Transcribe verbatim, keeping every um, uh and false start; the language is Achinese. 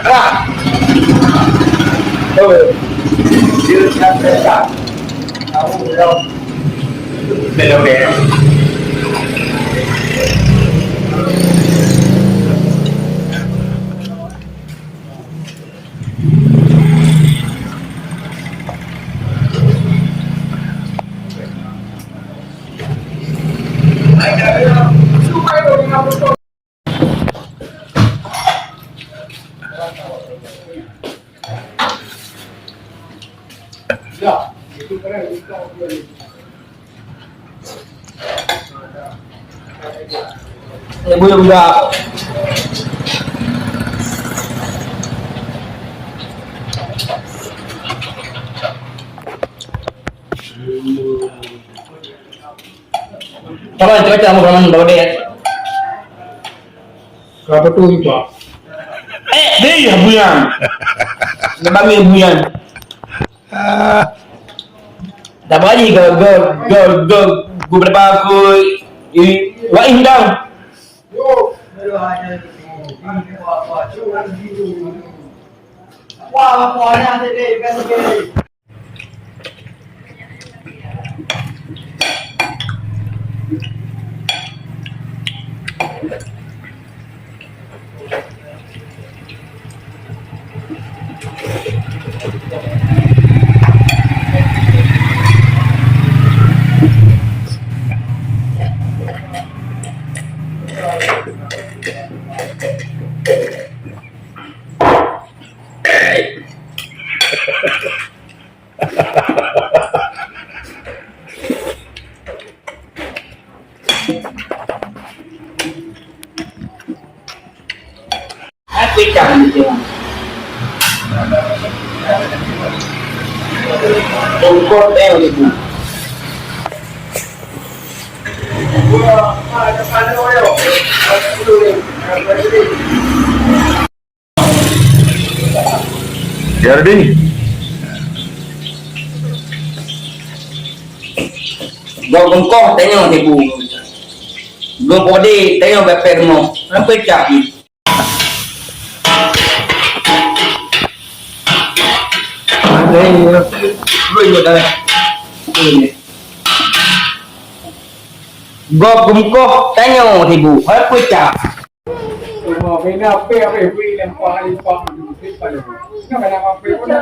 Ah. Oh. Dia tak tak. Tahu belum? Belum, ya. Eh, buyueng dah. Sabar, cepat-cepat, mau bangun, bawa dia. Kenapa tu, Pak? Eh, dia ya, Buyan. Dia panggil Buyan. Ah. Tak bagi ke, ke, ke, ke, ke berapa aku, i, wa indang. Aku ikan di sini. Bungkot teh di sini. Ya, Rudi. Gob bungkôh tanyoe tibu. Gob podé tanyoe bapér mo. Sampai cap. Gob bungkôh tanyoe tibu. Sampai cap. Cuma bina pé habéh bri lempah limpah. Kenapa nama pé pun?